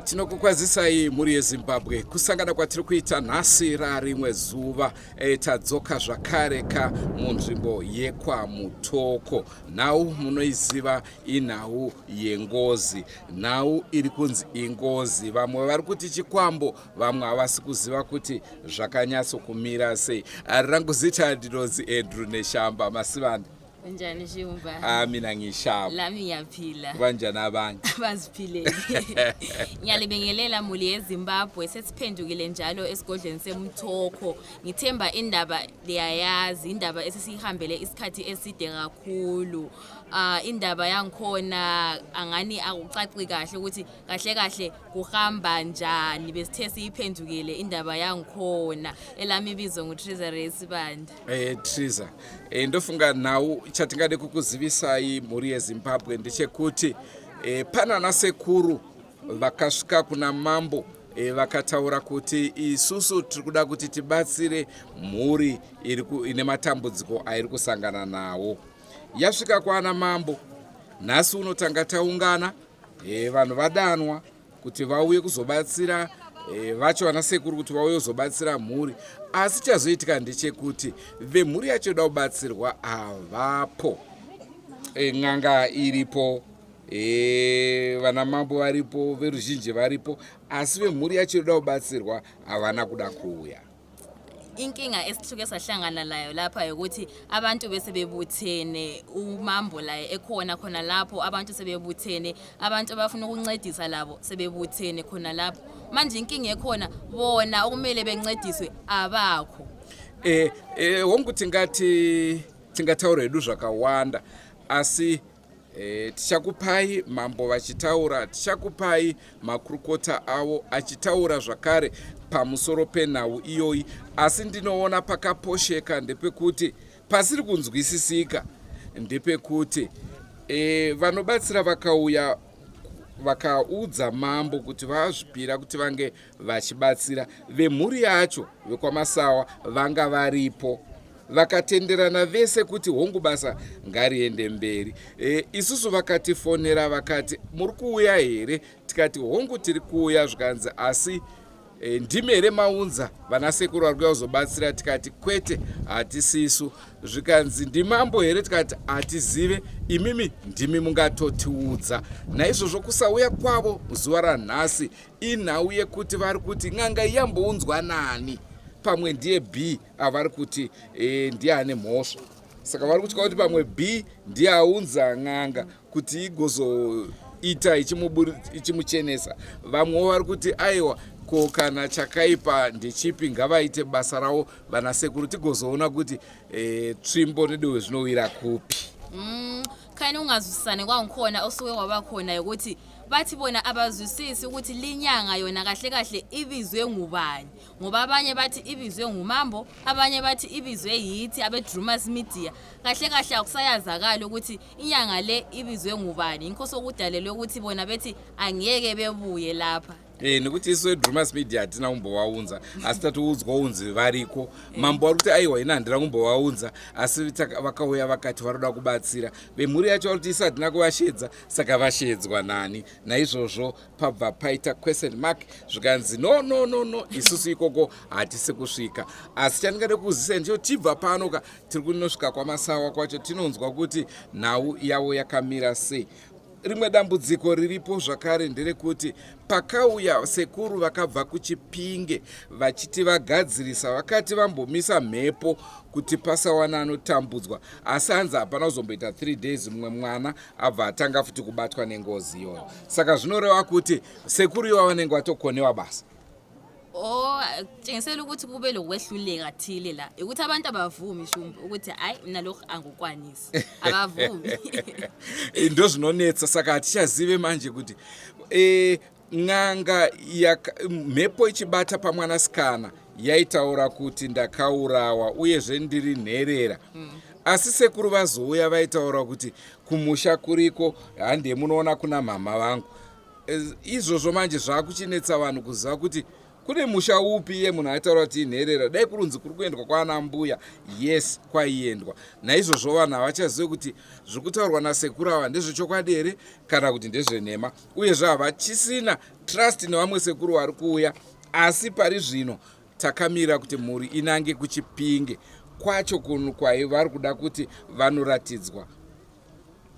Tinokukwazisai mhuri yeZimbabwe. Kusangana kwatiri kuita nhasi rarimwe zuva e, tadzoka zvakare ka munzvimbo yekwaMutoko. Nhau munoiziva inhau yengozi. Nhau iri kunzi ingozi, vamwe vari kuti chikwambo, vamwe havasi kuziva kuti zvakanyatsokumira sei. Rangu zita ndinonzi Andrew Neshamba Masivanda. Unjani Shumba? Ah mina ngishaba. Lami ngiyaphila. Banjani abanye? Baziphilele. Ngiyalibingelela muli yeZimbabwe sesiphendukile njalo esigodlweni seMthokho. Ngithemba indaba liyayazi indaba esesihambele isikhathi eside kakhulu. Ah indaba yangikhona angani akucaci kahle ukuthi kahle kahle kuhamba njani besithe siyiphendukile indaba yangikhona. Elami ibizo nguTheresa Resibanda. Eh, Triza eh, ndofunga nhau chatingade kukuzivisai mhuri yeZimbabwe ndechekuti eh, pana nasekuru vakasvika kuna mambo eh, vakataura kuti isusu tiri kuda kuti tibatsire mhuri ine matambudziko airi kusangana nawo. Yasvika kwana mambo nhasi unotanga taungana eh, vanhu vadanwa kuti vauye kuzobatsira e, vacho vana sekuru kuti vauye kuzobatsira mhuri asi chazoitika ndechekuti vemhuri yacho yoda kubatsirwa havapo e, n'anga iripo e, vana mambo varipo veruzhinji varipo asi vemhuri yacho yoda kubatsirwa havana kuda kuuya. Inkinga esihluke sahlangana layo lapha ukuthi abantu bese bebuthene umambo laye ekhona khona lapho abantu sebebuthene abantu abafuna ukuncedisa labo sebebuthene khona lapho manje inkinga ekhona bona okumele bencediswe abakho. Eh eh hongu tingati tingataura hedu zvakawanda asi E, tichakupai mambo vachitaura, tichakupai makurukota avo achitaura zvakare pamusoro penhau iyoyi, asi ndinoona pakaposheka ndepekuti pasiri kunzwisisika ndepekuti e, vanobatsira vakauya vakaudza mambo kuti vazvipira kuti vange vachibatsira vemhuri yacho vekwaMasawa vanga varipo vakatenderana vese kuti hongu basa ngariende mberi. E, isusu vakatifonera vakati muri kuuya here, tikati hongu tiri kuuya, zvikanzi asi e, ndimi here maunza vanasekuru vari kuuya kuzobatsira, tikati kwete hatisisu, zvikanzi ndimambo here, tikati hatizive, imimi ndimi mungatotiudza. Naizvozvo kusauya kwavo zuva ranhasi inhau yekuti vari kuti n'anga iyambounzwa nani, pamwe ndiye B avari kuti e, ndiye ane mhosva saka vari kutya kuti pamwe B ndiye aunza n'anga kuti igozoita ichimuchenesa. Vamwewo vari kuti aiwa Ko kana chakaipa ndechipi? Ngavaite basa ravo vanasekuru tigozoona kuti e, tsvimbo nedehwe zvinowira kupi. Khani ungazwisisani kwangikhona osuke kwaba khona ukuthi bathi bona abazwisisi ukuthi linyanga yona kahle kahle ibizwe ngubani, ngoba abanye bathi ibizwe ngumambo, abanye bathi ibizwe yithi abeDrumas Media. Kahle kahle akusayazakali ukuthi inyanga le ibizwe ngubani, yikho sokudalelwe ukuthi bona bethi angeke bebuye lapha. E, nekuti isu veDrumas Media hatina kumbovaunza, asi tatiudzwa unzi variko. Mambo vari kuti aiwa, ina handina kumbovaunza, asi vakauya vakati varoda kubatsira vemhuri yacho. Vari kuti isu hatina kuvashedza, saka vashedzwa nani? Naizvozvo pabva paita question mark, zvikanzi no, no, no, no, isusu ikoko hatisi kusvika. Asi chandingade kuzisa ndicho, tibva pano ka, tiri kunosvika kwaMasawa kwacho, tinonzwa kuti nhau yavo yakamira sei. Rimwe dambudziko riripo zvakare nderekuti pakauya sekuru vakabva kuChipinge vachiti vagadzirisa, vakati vambomisa mhepo kuti pasawana anotambudzwa, asi hanzi hapana kuzomboita 3 days mumwe mwana abva atanga futi kubatwa nengozi iyoyo. Saka zvinoreva kuti sekuru iva vanenge vatokonewa basa. O tshengisela ukuthi kube lokwehluleka thile la, ukuthi abantu abavumi, Shumba, ukuthi hayi, mina lokhu angikukwanisi, abavumi. Ndo zvinonetsa. Saka hatichazive manje kuti n'anga mhepo ichibata pamwanasikana yaitaura kuti ndakaurawa uyezve ndiri nherera. Asi sekuru vazouya vaitaura kuti kumusha kuriko, hande munoona kuna mhama vangu. Izvozvo manje zvaakuchinetsa vanhu kuziva kuti kune musha upi. Iye munhu aitaura kuti inherera, dai kurunzi kuri kuendwa kwaana mbuya, yes, kwaiendwa. Naizvozvo vanhu havachazive kuti zviri kutaurwa nasekuru ava ndezvechokwadi here kana kuti ndezvenhema. Uyezve havachisina trust nevamwe sekuru vari kuuya. Asi pari zvino takamira kuti mhuri inange kuChipinge kwacho, kunhu kwai vari kuda kuti vanoratidzwa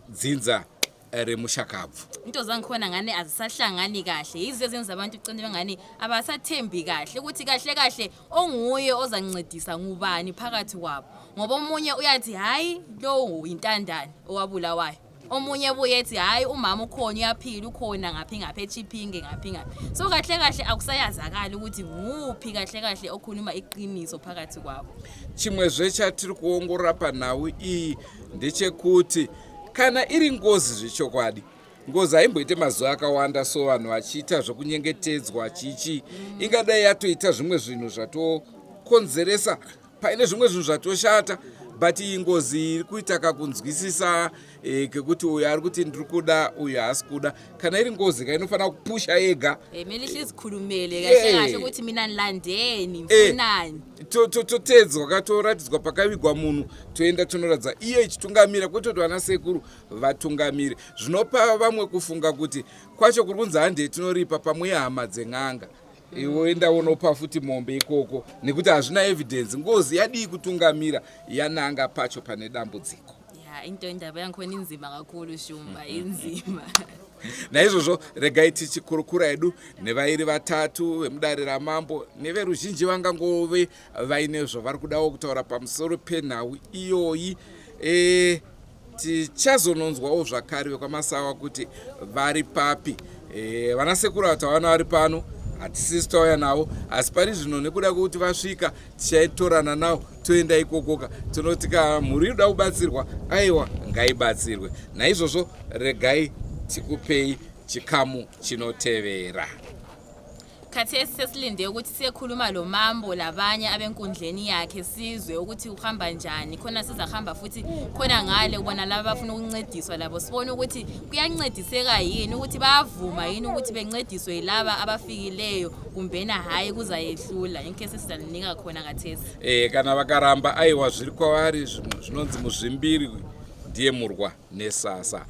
dzinza remushakabvu. Into zangikhona ngane azisahlangani kahle, yizo ezenza abantu ugcine bengani abasathembi kahle ukuthi kahle kahle onguye ozancedisa ngubani phakathi kwabo, ngoba omunye uyathi hhayi, lowo yintandane owabulawayo, omunye buye ethi hhayi, umama ukhona, uyaphila, ukhona ngaphi ngaphi eChipinge, ngaphi ngaphi. So kahle kahle akusayazakali ukuthi nguphi kahle kahle okhuluma iqiniso phakathi kwabo. Chimwezve chatiri kuongorora panhau iyi ndechekuti kana iri ngozi zvechokwadi, ngozi haimboite mazuva akawanda so vanhu vachiita zvokunyengetedzwa chichi. Ingadai yatoita zvimwe zvinhu zvatokonzeresa, paine zvimwe zvinhu zvatoshata. But iyi ngozi iri kuita kakunzwisisa kekuti uyu ari kuti ndiri kuda, uyu haasi kuda. Kana iri ngozi ka, inofanira kupusha yega. Kumele ihle izikhulumele kahle kahle ukuthi mina nilandeni, ngifunani. Totedzwa ka, toratidzwa pakavigwa munhu, toenda tonoratidza iye ichitungamira, kwete kuti vana sekuru vatungamire. Zvinopa vamwe kufunga kuti kwacho kuri kunzi handei tinoripa, pamwe ihama dzen'anga. Iwe enda unopa futi mombe ikoko, nekuti hazvina evidence. Ngozi yadii kutungamira yananga pacho pane dambudziko? Ya, into indaba yangikhona inzima kakhulu, Shumba, inzima. Naizvozvo regai tichikurukura hedu nevairi vatatu vemudare ramambo neveruzhinji vangangove vaine zvavari kudawo kutaura pamusoro penhau iyoyi. Tichazononzwawo zvakare vekwaMasawa kuti vari papi. Vanasekuru ava tawana vari pano, hatisisi tauya navo, asi pari zvino nekuda kwekuti vasvika, tichaitorana navo toenda ikokoka. Tinoti kana mhuri inoda kubatsirwa, aiwa, ngaibatsirwe. Naizvozvo regai tikupei chikamu chinotevera. Khathesi sesilinde ukuthi siyekhuluma lo mambo labanye abenkundleni yakhe, sizwe ukuthi uhamba njani khona. Sizahamba futhi khona ngale kubona laba abafuna ukuncediswa labo, sibone ukuthi kuyancediseka yini, ukuthi bayavuma yini ukuthi bencediswe yilaba abafikileyo, kumbena hhayi, kuzayehlula. Inkhe sesizalinika khona khathesi. Kana vakaramba, aiwa, zviri kwavari. Zvinonzi muzvimbiri ndiye murwa nesasa.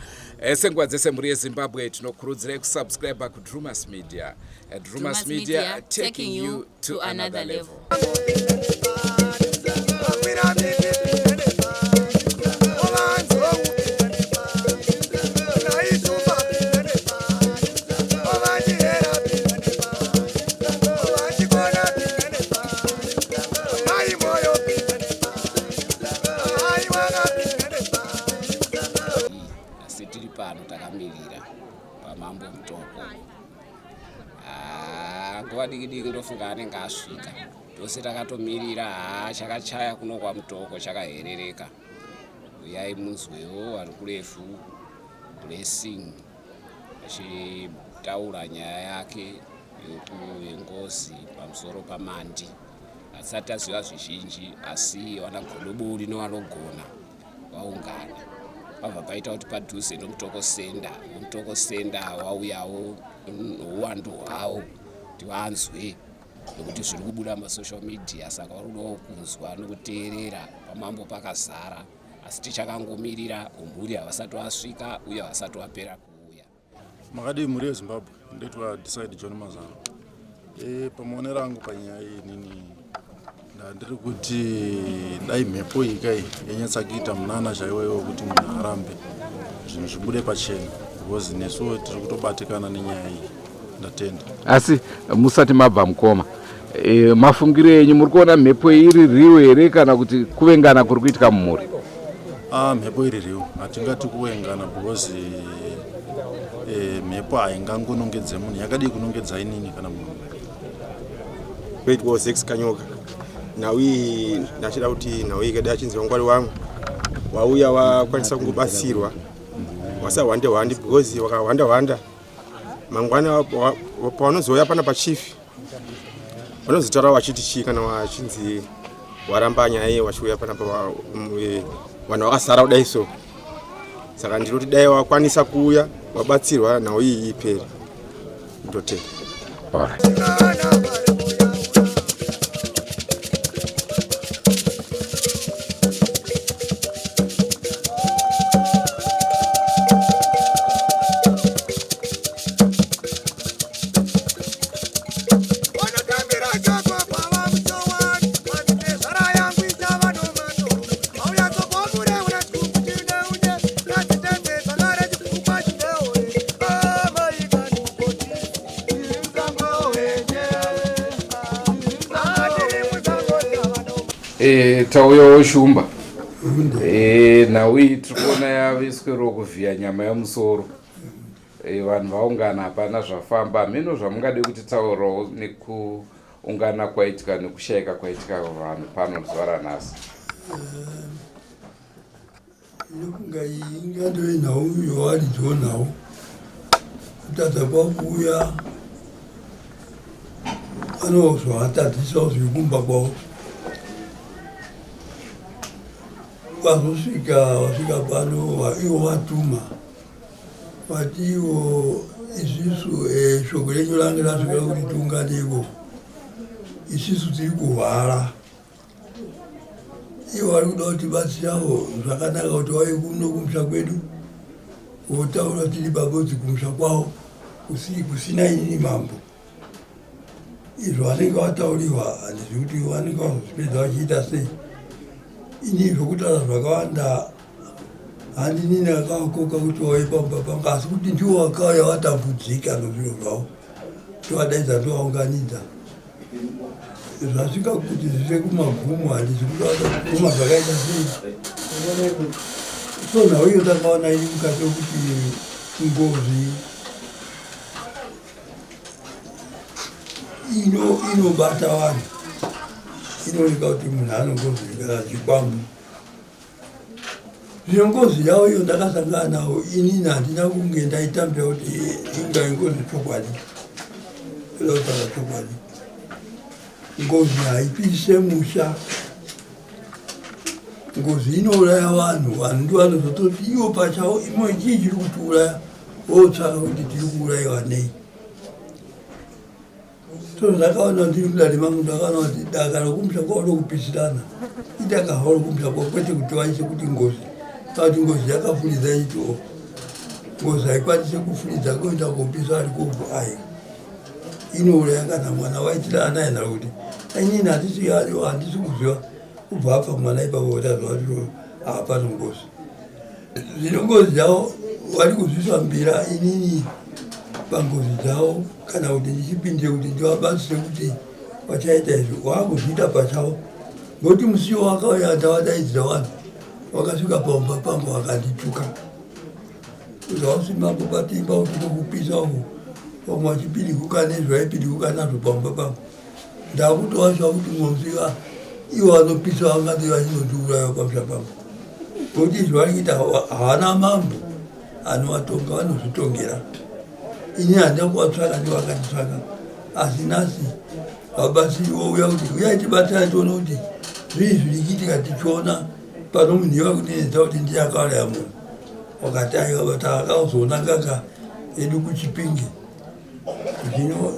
Senguva dzese, mhuri yeZimbabwe, tinokurudzirai kusubscribe kuDrumas Media. Drumas Drumas Media, Media, taking you to another level. Akwira miti pinenema, ovanzo pinenema, naishumba pinenema, ovachihera pinenema, ovachikona pinenema, naimoyo pinenema, aiwaka pinenema. Asi tiri pano takamirira pamambo Mutoko. Ah, nguva Kanguva diki diki ndofunga anenge asvika. Tose takatomirira haa chakachaya kuno kwaMutoko chakaherereka. Uyai munzwewo vari kurefu Blessing achitaura nyaya yake yengozi pamusoro paMandi. Hatisati taziva zvizhinji asi vanagodobori nevanogona vaungana pabva paita kuti padhuze noMutoko Senda Mutoko Senda wauyawo nouwandu hwawo kuti vanzwe nekuti zviri kubuda masocial media saka vari kudawo kunzwa nekuteerera pamambo pakazara asi tichakangomirira umhuri havasati vasvika uye havasati vapera kuuya. Makadii mhuri yeZimbabwe, ndoitwa Decide John Mazano. E, pamaonero angu panyaya iyi inini ndandiri kuti dai mhepo iyi kai yanyatsa kuita munana chaiwo iwo kuti munhu arambe zvinhu zvibude pachena because nesuwo tiri kutobatikana nenyaya iyi. Ndatenda. Asi musati mabva mukoma, e, mafungiro enyu muri kuona mhepo iyi iri real here kana kuti kuvengana kuri kuitika mumhuri? Ah, mhepo iri real, hatingati kuvengana because e, mhepo haingangonongedze munhu, yakadii kunongedza inini kana munhu. Kuitwa Zex Kanyoka. Nhau iyi ndachida kuti nhau iyi kada achinzi vangwari wangu wauya wakwanisa kungobatsirwa wasahwande hwande because wakahwanda hwanda mangwana pavanozouya pana pachief vanozotaura vachiti chii kana vachinzi waramba nyaya iye vachiuya panapa vanhu vakasara kudai so saka ndinoti dai wakwanisa kuuya wabatsirwa nhau iyi ipere ndotenda. E, tauyawo shumba e, nhau iyi tiri kuona yaviswero kuvhiya nyama yemusoro e, vanhu vaungana hapana zvafamba hameno zvamungade kuti taurawo nekuungana kwaitika nekushayika kwaitika vanhu pano zuva ranhasi. Inokunga iyi ingatove nhau yowaridziwo nhau kutadza kwakuuya anozvavatadzisawo zviri kumba kwavo vazosvika vasvika pano ivo vatuma vati ivo isisu eh, shoko renyu range rasvika kuti tiungane ikoko isisu tiri kuhwara Ivo vari kuda kutibatsirawo zvakanaka kuti vauye kuno kumusha kwedu votaura tiri pabodzi kumusha kwavo kusina inini mambo. Izvo vanenge vataurirwa handizivi kuti vanenge vazozvipedza vachiita sei. Ini zvokutaura zvakawanda handinini akavakoka kuti vauye pamba panga asi kuti ndivo vakauya vatambudzika nozviro zvavo tovadaidza tovaunganidza. Zvasvika kuti zvive kumagumo handisi kuguma zvakaita sei. So nhau iyo takaona iri mukati wekuti ngozi inobata vanhu inooneka kuti munhu anongozi kana chikwambo. Zvino ngozi yavo iyo ndakasangana navo inini handina kunge ndaitambira kuti inga ingozi chokwadi kuda kutaura chokwadi ngozi haipise musha ngozi inouraya vanhu vanhu ndi vanozototi ivo pachavo imo chii chiri kutiuraya votsvaka kuti tiri kuurayiwa nei So ndakaona ndiri mudare mangu ndakaona kuti daka rokumusha kwavo rokupisirana idaka havo rokumusha kwavo kwete kuti vaise kuti ngozi kuti ngozi yakafuridza iti o ngozi haikwanise kufuridza kuenda kopisa ari kobvo ayi inouraya kana mwana waitira ana ena kuti inini handisi handisi kuziva kubva afa mwana ipapo vataziva kuti hapano ngozi Zvino ngozi dzavo vari kuzvifambira inini pangozi dzavo kana kuti ndichipindire kuti ndivabatsire kuti vachaita izvi wakuzviita pachavo ngokuti musiwo wakauya ndavadaidzira vanhu vakasvika pamba pangu vakandituka kuti hausi mambo patimba kuti kokupisa uku. Vamwe vachipidiguka nezvaipidiguka nazvo pamba pangu. Ndakutovaziva kuti ngozi ivo vanopisa vangade vachinondiuraya pamusha pangu. Ngokuti izvi vari kuita havana mambo anovatonga vanozvitongera. Ini handina kuvatsvaka ndivo vakanditsvaka. Asi nhasi vabatsiri vouya kuti uyai tibatsirane tione kuti zvii zviri kuitika tichiona pano munhu iva kunenedza kuti ndiye akauraya munhu. Wakati aiwa but akazoona nganga yedu kuChipinge. Zvino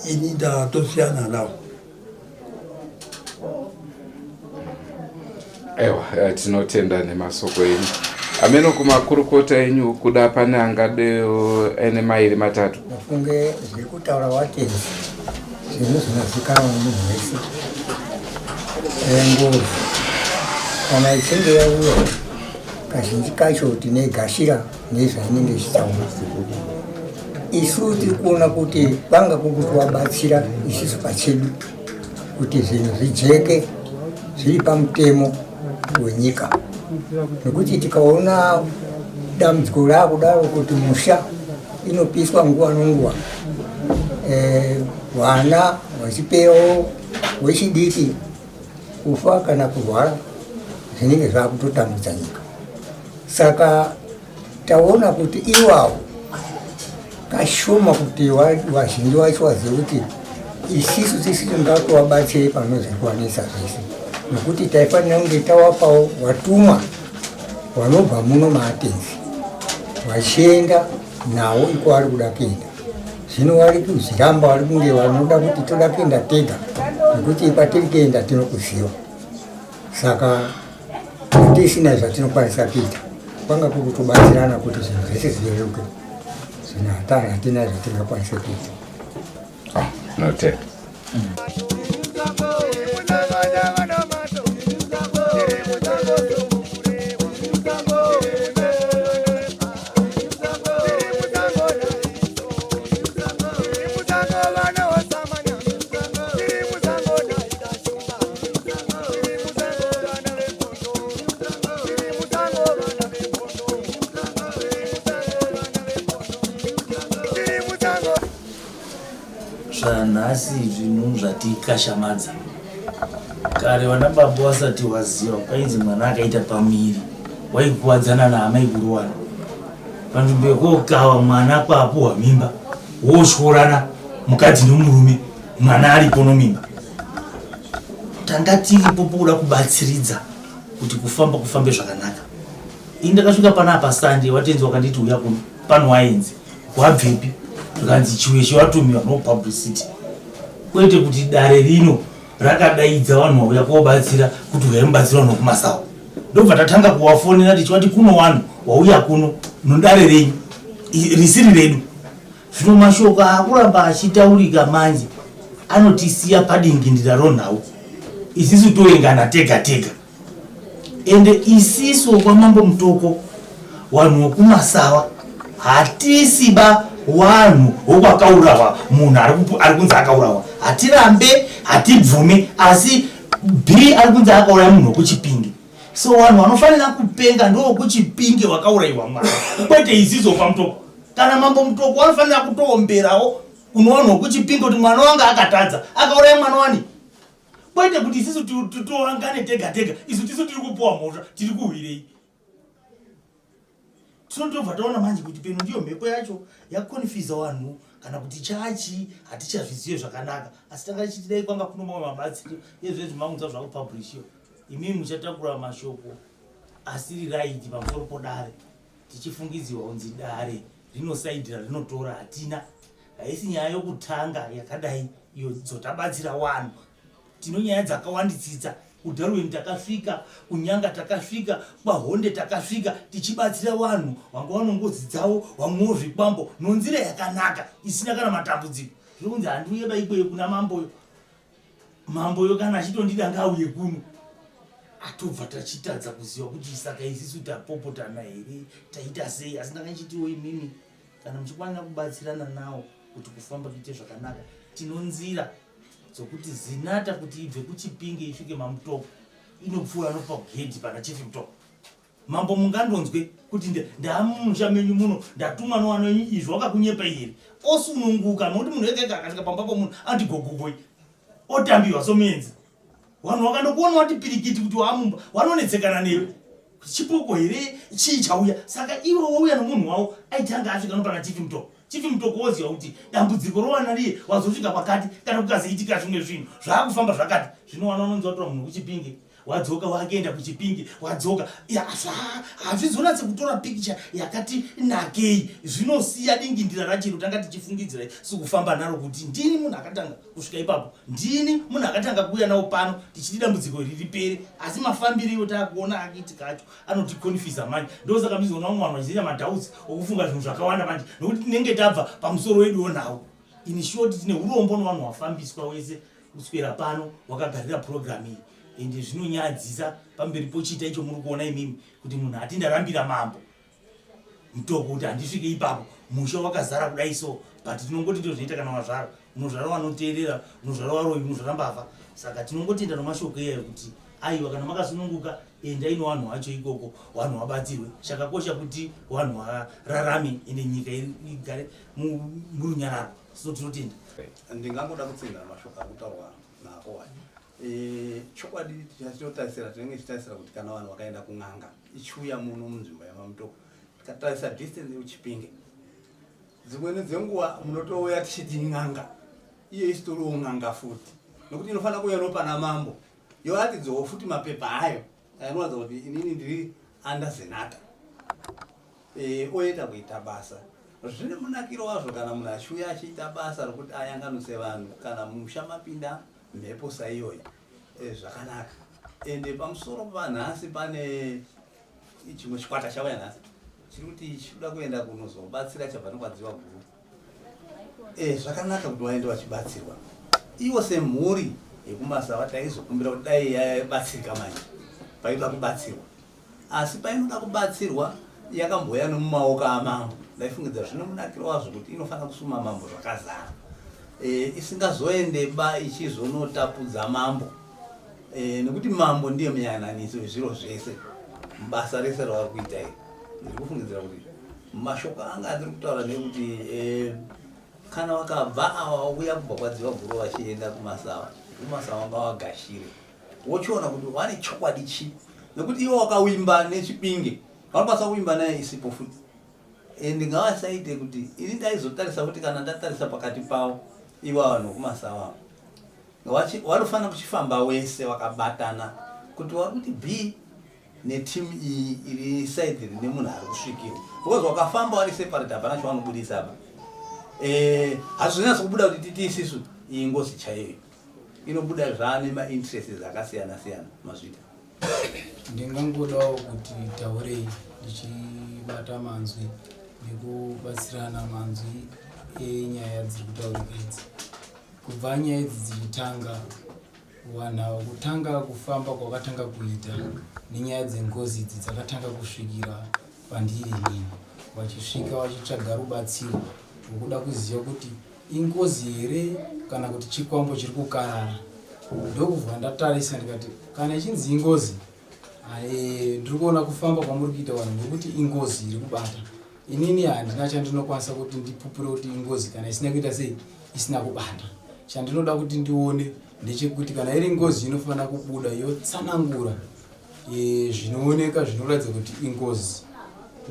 ini ndatosiyana navo. Aiwa, eh, tinotenda nemasoko enyu. Ameno kumakurukota enyu kuda pane angadewo ene mairi matatu. Mufunge zviri kutaura watenzi zvinhu zvinozikanwa nemunhu wese. Eh, ngozi kana ichinge yauya kazhinji kacho tinoigashira nezvainenge ichitaura. Isu tiri kuona kuti kwanga kuri kutovabatsira isusu pachedu kuti zvinhu zvijeke zviri pamutemo wenyika nekuti tikaona dambudziko raakudaro kuti musha inopiswa nguva nonguva eh, vana vachiperawo wechidiki kufa kana kurwara zvinenge zvakutotambudza nyika saka taona kuti iwawo kashoma kuti vazhinji vacho vazive kuti isisu tisi tingatovabatsire panozvikwanisa zvese nokuti taifanira kunge tawapawo watumwa vanobva muno maatenzi vachienda nawo iko vari kuda kuenda zvino vari kuzviramba vari kunge vanoda kuti toda kuenda tega nekuti kwatiri kuenda tinokuziva saka tisina zvatinokwanisa kuita kwanga kuri kutobatsirana kuti zvinhu zvese zvireruke zvino hatana hatina zvatingakwanisa kuita ah, notenda Zvanhasi zvinhu zvatikashamadza. Kare vana baba wasati waziva kwainzi mwana akaita pamuviri waikuwadzana naamai kurowana. Panzvimbo yekookawa mwana kwaapuhwa mimba wotyorana mukadzi nomurume mwana aripo nomimba. Tanga tiripo pokuda kubatsiridza kuti kufamba kufambe zvakanaka. Ini ndakasvika panapa Sunday watenzi wakanditi uya kuno pano waenzi wabvepi zvikanzi chiweshe watumiwa no publicity kwete kuti dare rino rakadaidza vanhu vauya kobatsira kuti uyai mubatsira vanhu vekumasawa ndobva tatanga kuwafonera tichivati kuno wanhu wauya kuno nodare renyu risiri redu Zvino mashoko akuramba achitaurika manje anotisiya padingindira ronhau isisu toengana tega tega ende isisu kwamambo Mutoko wanhu wokumasawa hatisi ba wanhu wokwakaurawa munhu ari kunzi akaurawa hatirambe hatibvume asi b ari kunzi akauraya munhu wekuchipinge so wanhu wanofanira kupenga ndowokuchipinge wakaurayiwa mwana kwete isisu wokwaMutoko Kana mambo Mutoko vanofanira kutoomberawo kuno vanhu vokuChipinge kuti mwana wanga akatadza akauraya mwana wani kwete kuti isisu titoangane tega tega isu tisu tiri kupuwa mhosva tiri kuhwirei tinotobva taona manje kuti peno ndiyo mhepo yacho yakonfiza vanhu kana kuti chachi hatichazvizive zvakanaka asi tanga tichiti dai kwanga kuno mamwe mabatsiro ezvezvi maunza zvakupublishiwa imimi muchatakura mashoko asiri raiti pamusoro podare tichifungidzirwa kunzi dare rinosaidira rinotora hatina haisi nyaya yokutanga yakadai iyo dzotabatsira wanhu tino nyaya dzakawanditsitsa kudarwin takasvika kunyanga takasvika kwahonde takasvika tichibatsira vanhu vanga vano ngozi dzavo vamwewo zvikwambo nonzira yakanaka isina kana matambudziko zviri kunzi handiuye baikweyo kuna mamboyo Mamboyo kana achitondida ngaauye kuno. Atobva tachitadza kuziva kuti saka isisu tapopotana here taita sei asi ndanga ndichitiwo imimi kana muchikwanira kubatsirana nawo kuti kufamba kuite zvakanaka tinonzira dzokuti zinata kuti ibve kuchipinge isvike mamutoko inopfuura nopagedhi pana chief mutoko. Mambo mungandonzwe kuti ndaamumusha menyu muno ndatumwa nowana wenyu izvi wakakunyepa here? Osununguka nokuti munhu ega ega akasvika pamba pomunhu anoti gogogoi otambiwa somuenzi. Vanhu vakandokuona wati pirikiti kuti waamumba vanonetsekana newe. Chipoko here chii chauya? Saka iwe wauya nomunhu wavo aitanga asvika nopana Chief Mutoko. Chief Mutoko woziva kuti dambudziko rowana riye wazosvika kwakati kana kukazoitika zvimwe zvinhu zvaakufamba zvakati. Zvino wana unonzi watora munhu kuChipinge wadzoka wakuenda kuchipinge wadzoka hazvizonatse kutora picture yakati nakei zvinosiya dingindira rachiro tanga tichifungidzira sikufamba naro kuti ndini munhu akatanga kusvika ipapo ndini munhu akatanga kuuya nawo pano tichiti dambudziko iri ripere asi mafambiro iwo taakuona akiitika acho anotikonfisa manje ndosaka mizoona vamwe vanhu vachizoita madoubts okufunga zvinhu zvakawanda manje nokuti tinenge tabva pamusoro weduwo nawo in short tine urombo nevanhu wafambiswa wese kuswera pano wakagarira program iyi ende zvinonyadzisa pamberi pochiita icho muri kuona imimi kuti munhu ati ndarambira mambo mutoko kuti handisvike ipapo musha wakazara kudai so but tinongoti ndozvinoita kana wazvara unozvara wanoteerera unozvara waroyi unozvara mbavha saka tinongotenda nomashoko iyayo kuti aiwa kana makasununguka endai nowanhu wacho ikoko wanhu wabatsirwe chakakosha kuti wanhu wararame ende nyika igare murunyararo so tinotenda Ndingangoda kutsinhira mashoko ari kutaurwa naOwen. E, chokwadi chatinotarisira tinenge tichitarisira kuti kana vanhu vakaenda kun'anga ichiuya muno munzvimbo yamamutoko tikatarisa distance yekuchipinge dzimweni dzenguva munotouya tichiti n'anga iyo isitoriwo n'anga futi nokuti inofanira kuuya nopana mambo yoratidzawo futi mapepa ayo anoratidza kuti inini ndiri under zenata e, oenda kuita basa zvine munakiro wazvo kana munhu achiuya achiita basa rokuti ayanganuse vanhu kana musha mapinda mhepo saiyoyi e, zvakanaka ende pamusoro panhasi pane chimwe chikwata chauya nhasi chiri kuti chikuda kuenda kunozobatsira chabva nekwadziwa guru e, zvakanaka kuti vaende vachibatsirwa ivo semhuri yekumasava taizokumbira kuti dai yabatsirika manje paida kubatsirwa Asi painoda kubatsirwa yakambouya nomumaoko amambo. Ndaifungidzira zvine munakiro wazvo kuti inofanira kusuma mambo zvakazara. E, isingazoende ba ichizonotapudza mambo. E, nekuti mambo ndiye muyananisi wezviro zvese mubasa rese ravari kuita iri. Ndiri kufungidzira kuti mashoko anga andiri kutaura ndekuti e, kana vakabva ava vauya kubva kwadziva guru vachienda kumasawa, kumasawa ngavagashire. wochiona kuti vane chokwadi chii nekuti iwe wakawimba nechipinge vanokwanisa kuwimba naye isipo futi and ngavasaite kuti ini ndaizotarisa kuti kana ndatarisa pakati pavo ivo vanhu vekumasawa vanofanira kuchifamba wese vakabatana kuti vari kuti b neteam iyi iri side rine munhu ari kusvikirwa because wakafamba wari separate hapana chavanobudisa apa eh, hazvizonyatso kubuda kuti titi isisu iyi ngozi chaiyo inobuda zvaane mainterests akasiyana siyana mazvita ndingangodawo kuti taurei ndichibata manzwi nekubatsirana manzwi enyaya dziri kutaurika idzi kubva nyaya idzi dzichitanga vanhu ava kutanga kufamba kwakatanga kuita nenyaya dzengozi idzi dzakatanga kusvikira pandiri inini vachisvika vachitsvaga rubatsiro rwekuda kuziva kuti ingozi here kana kuti chikwambo chiri kukarara ndokubva ndatarisa ndikati kana ichinzi ingozi ndiri kuona kufamba kwamuri kuita vanhu nekuti ingozi iri kubata inini handina chandinokwanisa kuti ndipupure kuti ingozi kana isina kuita sei isina kubata chandinoda kuti ndione ndechekuti kana iri ngozi inofanira kubuda yotsanangura e, zvinooneka zvinoratidza kuti ingozi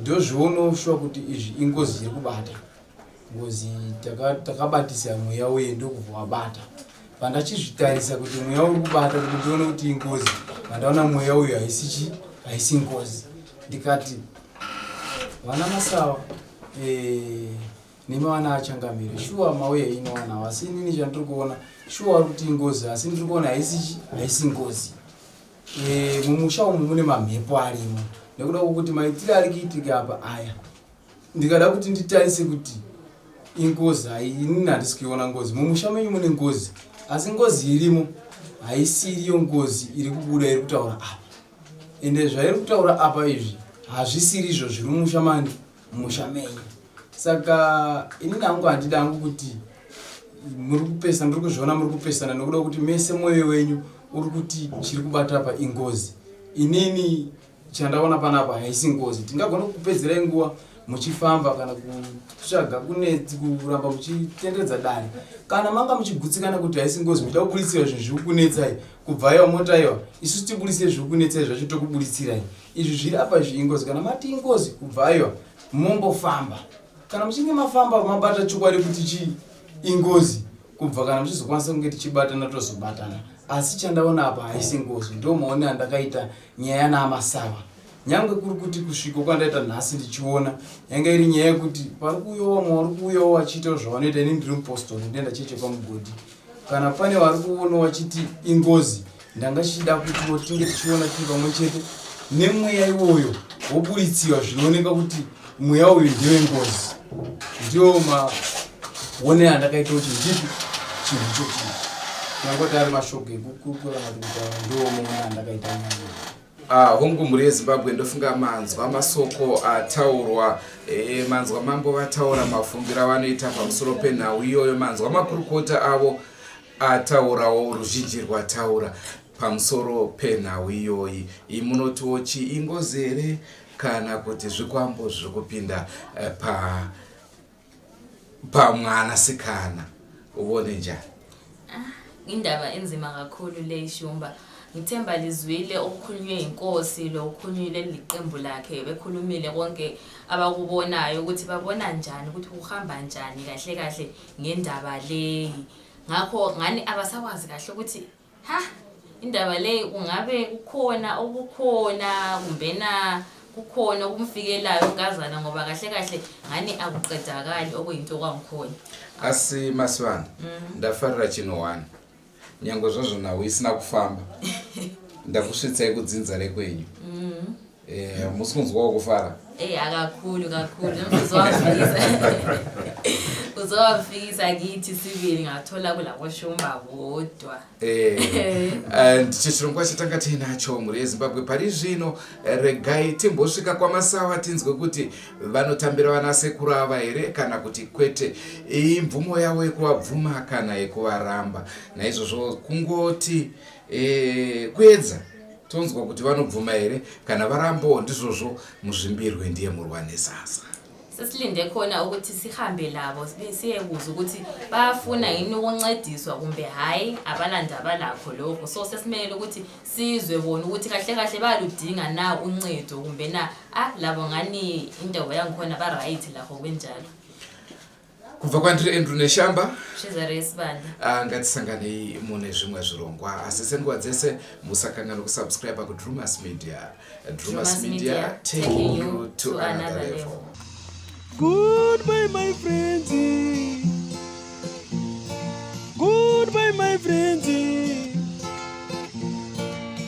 ndozvionawo shuwa kuti izvi ingozi iri kubata ngozi takabatisa taka mweya uye ndokubva wabata pandachizvitarisa kuti mweya uri kubata kuti ndione kuti ingozi pandaona mweya uyu haisi chi haisi ngozi ndikati vana masawa eh, nemavana achangamire shuwa mauya inowana asi inini chandiri kuona shuwa uri kuti ingozi asi ndiri kuona haisi chi haisi ngozi e, mumusha umu mune mamhepo arimo nekuda kwokuti maitiro ari kuitika apa aya ndikada kuti nditarise kuti ingozi hai inini handisi kuiona ngozi mumusha menyu mune ngozi asi ngozi irimo haisiriyo ngozi iri kubuda iri kutaura apa ende zvairi kutaura apa izvi hazvisiri izvo zviri mumusha mani mumusha menyu saka inini hangu handida hangu kuti muri kupesana ndiri kuzviona muri kupesana nekuda kuti mese mwoyo wenyu uri kuti chiri kubata apa ingozi inini. Chandaona panapa haisi ngozi. Tingagona kukupedzerai nguva muchifamba kana kutsvaga kunetsi kuramba muchitenderedza dare. Kana manga muchigutsikana kuti haisi ngozi muchida kuburitsira zvinhu zviri kukunetsai kubva aiwa mota aiwa isusu tiburitse zviri kukunetsai zvacho tokuburitsirai. Izvi zviri apa izvi ingozi. Kana mati ingozi kubva aiwa mombofamba. Kana muchinge mafamba mabata chokwadi kuti chii ingozi kubva kana muchizokwanisa kunge tichibatana tozobatana. Asi chandaona apa haisi ngozi ndo maonero andakaita nyaya naAmasawa. Nyangwe kuri kuti kusvika kwandaita nhasi ndichiona yanga iri nyaya yekuti pari kuuyawo vamwe vari kuuyawo vachiitawo zvavanoita ini ndiri mupostori ndinoenda cheche kwamugodhi. Kana pane vari kuonawo vachiti ingozi ndanga chichida kutiwo tinge tichiona tiri pamwe chete nemweya iwoyo woburitsiwa zvinooneka kuti mweya uyu ndewengozi. Ndiwo maonero andakaita kuti ndipi chinhu ichochi. Nyangwe ari mashoko ekukurukura kana kuti kutaura ndiwo maonero andakaita nyaya iyi. Ah, hongu mhuri yeZimbabwe ndofunga manzwa masoko ataurwa e, manzwa mambo vataura mafungiro avanoita pamusoro penhau iyoyo manzwa makurukota avo ataurawo ruzhinji rwataura pamusoro penhau iyoyi imunotiwo chii ingozi here kana kuti zvikwambo zviri kupinda eh, pa pamwanasikana uvone njani ah, indaba enzima kakhulu le shumba ngithemba lizwile okukhulunywe yinkosi lokukhulunywe liqembu lakhe bekhulumile konke abakubonayo ukuthi babona njani ukuthi kuhamba njani kahle kahle ngendaba leyi ngakho ngani abasakwazi kahle ukuthi ha indaba leyi kungabe kukhona okukhona kumbena kukhona okumfikelayo unkazana ngoba kahle kahle ngani akuqedakali okuyinto kwangikhona asi masivana mm. ndafarira chinhu one nyange zvazvo nhau isina kufamba ndakusvitsai kudzinza rekwenyu mm. Eh, musi kunzwawo kufara Eh, kakhulu kakhulu uzowafikisa uzowafikisa kithi sibili ngathola kulaboshumba bodwa eh, eh, ndicho chirongwa chatanga tiinacho mhuri yezimbabwe pari zvino regai timbosvika kwamasawa tinzwe kuti vanotambira vana sekuru ava here kana kuti kwete iyi mvumo yavo yekuvabvuma kana yekuvaramba naizvozvo kungoti e, kuedza tonzwa kuti vanobvuma here kana varambawo ndizvozvo muzvimbirwe ndiye murwa nesasa sesilinde khona ukuthi sihambe labo siyekuzwa ukuthi bayafuna yini ukuncediswa kumbe hhayi abalandaba lakho lokho so sesimele ukuthi sizwe bona ukuthi kahle kahle bayaludinga na uncedo kumbe na ah labo ngani indawo yangikhona ba-right lakho kunjalo Kubva kwandiri Andrew Neshamba. Shezare Sibanda. Ah, ngatisanganei mune zvimwe zvirongwa asi senguva dzese musakanganwa kusubscribe kuDrumas Media. Drumas Media taking you to another level. Goodbye my friends. Goodbye my friends.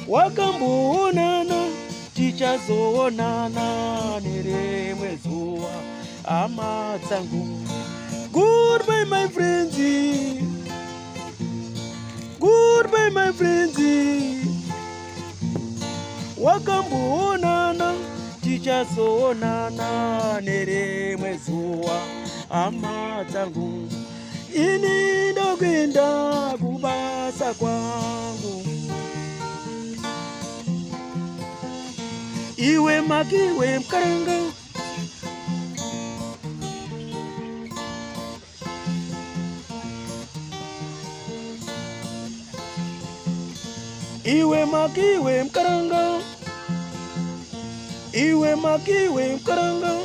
Wakamboonana tichazoonana nerimwe zuva. Hama dzangu. Goodbye my friends. Goodbye my friends. Wakamboonana tichazoonana nerimwe zuva hama dzangu. Ini ndokuenda kubasa kwangu. Iwe makiwe mkaranga Iwe makiwe mkaranga Iwe makiwe mkaranga